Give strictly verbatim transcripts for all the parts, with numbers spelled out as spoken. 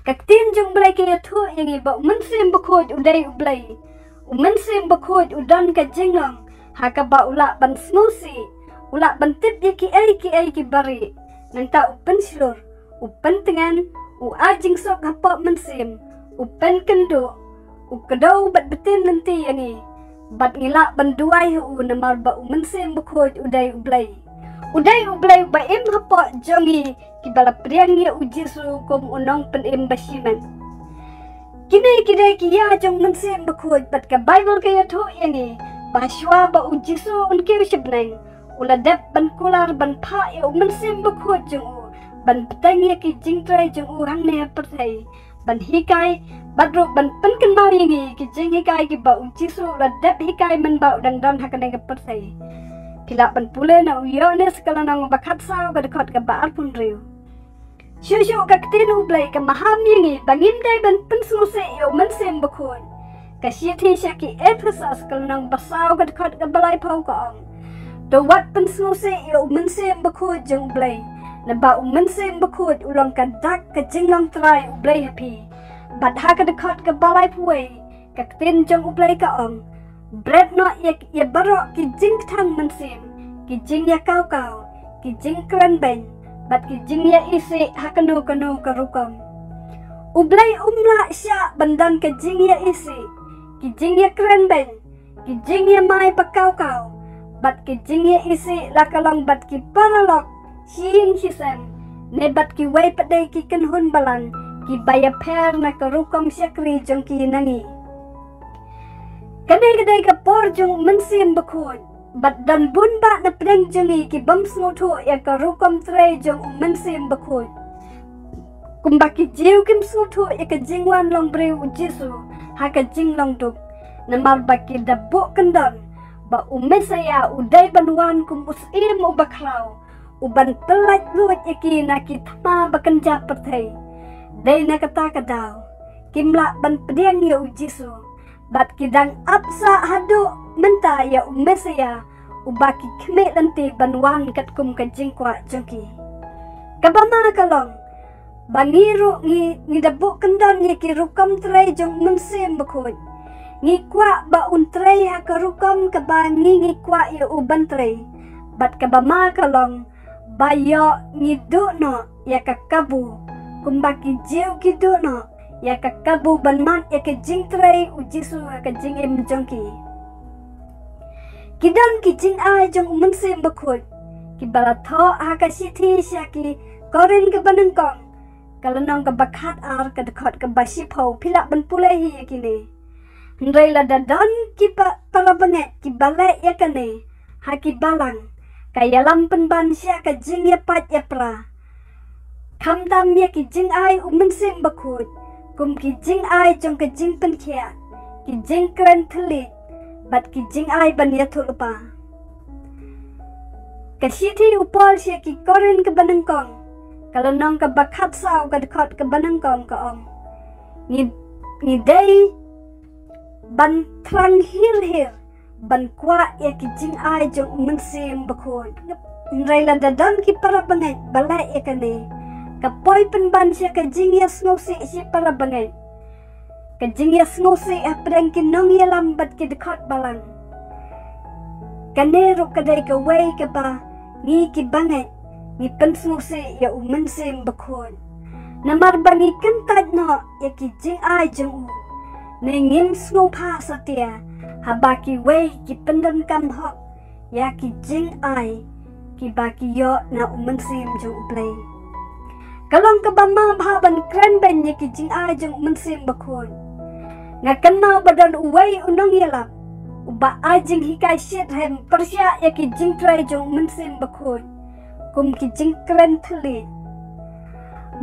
Ka ktien jong U Blei ka ïathuh ïa ngi ba U Mynsiem Bakhuid u dei U Blei. U Mynsiem Bakhuid u don ka jinglong ha kaba u lah ban sngewsih, u lah ban tip ïa kiei kiei kiba rieh. Nangta u pynshlur, u pyntngen, u ai jingsuk hapoh mynsiem, u pynkynduh, u kdew bad btin lynti ïa ngi. Bad ngi lah ban duwai ha u namar ba U Mynsiem Bakhuid u dei U Blei. U dei U Blei uba im hapoh jong ngi kiba la pdiang ïa U Jisu kum u nongpynim bashimet. Kine ki dei ki ïa jong U Mynsiem Bakhuid bad ka Baibl ka ïathuh ïa ngi ba shuwa ba U Jisu un kiew sha bneng, u la dep ban kular ban phah ïa U Mynsiem Bakhuid jong u ban bteng ïa ki jingtrei jong u hangne ha pyrthei, ban hikai bad ruh ban pynkynmaw ïa ngi ki jinghikai kiba U Jisu u la dep hikai mynba u dang don ha kane ka pyrthei. Phi lah ban pule na u Ïoannis ka lynnong ba khatsaw ka dkhot kaba arphew hynriew. Shuh shuh ka ktien U Blei ka maham ïa ngi ba ngim dei ban pynsngewsih ïa U Mynsiem Bakhuid. Ka shithi sha ki Ephesos ka lynnong ba saw ka dkhot kaba laiphew ka ong, to wat pynsngewsih ïa U Mynsiem Bakhuid jong U Blei, naba U Mynsiem Bakhuid u long ka dak ka jinglong trai U Blei ha phi. Bad ha ka dkhot kaba laiphew wei ka ktien jong U Blei ka ong, bret noh ïa, ïa baroh ki jingkthang mynsiem, ki jingïakawkaw, ki jingkren beiñ bad ki jingïaisih ha kano kano ka rukom. U Blei um lah shah ban don ka jingïaisih, ki jingïakren beiñ, ki jingïamai ba kawkaw bad ki jingïaisih la ka long bad ki paralok, shi ïing shi sem, ne bad kiwei pat de ki kynhun balang kiba ïapher na ka rukom shakri jong ki na ngi. Kane ka dei ka por jong U Mynsiem Bakhuid bad don bun bah na pdeng jong ngi ki bym sngewthuh ïa ka rukom trei jong U Mynsiem Bakhuid. Kumba ki Jiw kim sngewthuh ïa ka jingwan long briew U Jisu ha ka jinglong duk, namar ba ki da buh kyndon ba U Messaïah u dei ban wan kum u syiem uba khraw, u ban pyllait luid ïa ki na ki thma ba kynja pyrthei. Dei na kata ka daw kim lah ban pdiang ïa U Jisu bad ki dang ap sah haduh mynta ïa U Messaïah uba ki khmih lynti ban wan katkum ka jingkwah jong ki. Kaba ma ka long ba ngi ruh ngi, ngi da buh kyndon ïa ki rukom trei jong U Mynsiem Bakhuid. Ngi kwah ba un trei ha ka rukom kaba ngi, ngi kwah ïa u ban trei. Bad kaba ma ka long ba ïoh ngi duh noh ïa ka kabu, kumba ki Jiw ki duh noh ïa ka kabu ban mad ïa ka jingtrei U Jisu ha ka jingim jong ki. Ki don ki jingai jong U Mynsiem Bakhuid kiba la thoh ha ka shithi sha ki Korinth kaba nyngkong ka lynnong kaba khatar ka dkhot kaba shiphew. Phi lah ban pule hi ïa kine. Hynrei lada don ki pa, para bangeit kiba leh ïa kane ha ki balang, ka ïalam pynban sha ka jingïapait ïapra, khamtam ïa ki jingai U Mynsiem Bakhuid, kum ki jingai jong ka jingpynkhiah, ki jingkren thylliej bad ki jingai ban ïathuhlypa. Ka shithi u Paul sha ki Korinth kaba nyngkong ka lynnong kaba khatsaw ka dkhot kaba nyngkong ka ong, ngi, ngi dei ban thrang hir hir ban kwah ïa ki jingai jong U Mynsiem Bakhuid. Hynrei lada don ki para bangeit ba leh ïa kane, ka poi pynban sha ka jingïasngewsih shi para bangeit, ka jingïasngewsih hapdeng ki nongïalam bad ki dkhot balang. Kane ruh ka dei kawei kaba ngi ki bangeit ngi pynsngewsih ïa U Mynsiem Bakhuid. Namar ba ngi kyntait noh ïa ki jingai jong u, ne ngim sngewbha satia haba kiwei ki pyndonkam hok ïa ki jingai kiba ki ïoh na U Mynsiem jong U Blei. Ka long kaba ma bha ban kren beiñ ïa ki jingai jong U Mynsiem Bakhuid. Nga kynmaw ba don uwei u nongïalap uba ai jinghikai shitrhem pyrshah ïa ki jingtrei jong U Mynsiem Bakhuid, kum ki jingkren thylliej.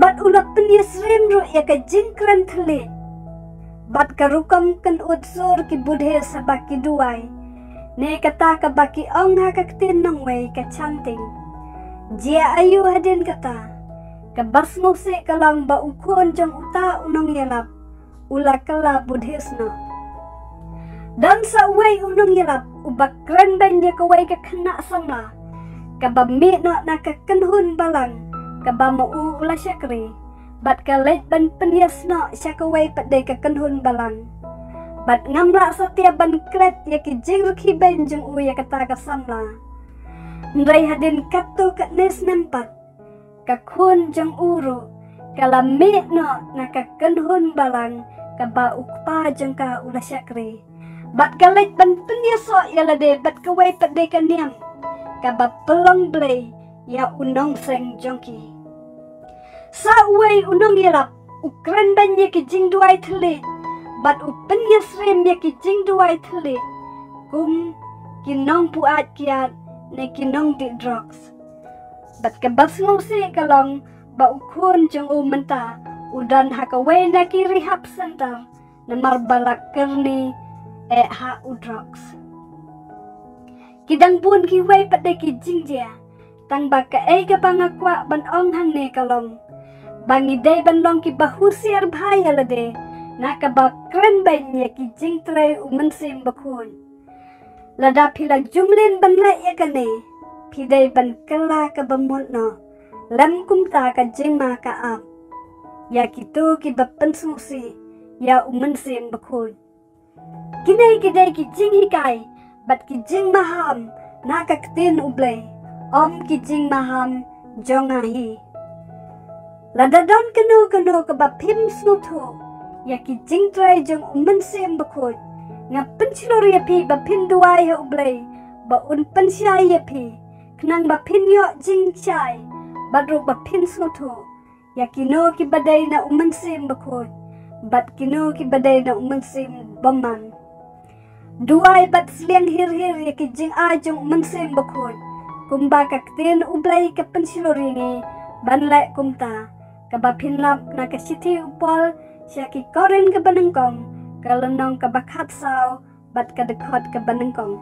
Bad u la pynïasyriem ruh ïa ka jingkren thylliej bad ka rukom kynud sur ki Buddhist haba ki duwai, ne kata kaba ki ong ha ka ktien nongwei ka chanting. Jia aiu hadien kata? Kaba sngewsih ka long ba u khun jong uta u nongïalap u la kylla Buddhist noh. Don sa uwei u nongïalap uba kren beiñ ïa kawei ka khynnah samla kaba mih noh na ka kynhun balang kaba ma u u la shakri. bad ka leit ban pynïasnoh sha kawei pat de ka kynhun balang. Bad ngam lah satia ban klet ïa ki jingrkhie beiñ jong u ïa kata ka samla. Hynrei hadien katto katne snem pat, ka khun jong u ruh ka la mih noh na ka kynhun balang kaba u kpa jong ka u la shakri. Bad ka leit ban pynïasoh ïa lade bad kawei pat de ka niam kaba pynlong blei ïa u nongseng jong ki. Sa uwei u nongïarap u kren beiñ ïa ki jingduwai thylliej bad u pynïasyriem ïa ki jingduwai thylliej kum ki nongbuaid kiad ne ki nongdih drugs. Bad kaba sngewsih ka long ba u khun jong u mynta u don ha kawei na ki rehab center namar ba la kyrni eh ha u drugs. Ki dang bun kiwei pat de ki jingjia, tang ba kaei kaba nga kwah ban ong hangne ka long ba ngi dei ban long kiba husiar bha ïa lade na kaba kren beiñ ïa ki jingtrei u Mynsiem Bakhuid. Lada phi la jumlin ban leh ïa kane, phi dei ban kylla kaba mut noh lem kumta ka jingma ka ap ïa kito kiba pynsngewsih ïa u Mynsiem Bakhuid. Kine ki dei ki jinghikai bad ki jingmaham na ka Ktien U Blei, ym ki jingmaham jong nga hi. Lada don kano kano kaba phim sngewthuh ïa ki jingtrei jong u Mynsiem Bakhuid, nga pynshlur ïa phi ba phin duwai ha U Blei ba un pynshai ïa phi, khnang ba phin ïoh jingshai bad ruh ba phin sngewthuh ïa kino kiba dei na u Mynsiem Bakhuid bad kino kiba dei na u Mynsiem Bymman. Duwai bad sliang hir hir ïa ki jingai jong u Mynsiem Bakhuid, kumba ka Ktien U Blei ka pynshlur ïa ngi ban leh kumta, kaba phin lap na ka shithi u Paul sha ki Korinth kaba nyngkong, ka lynnong kaba khatsaw bad ka dkhot kaba nyngkong.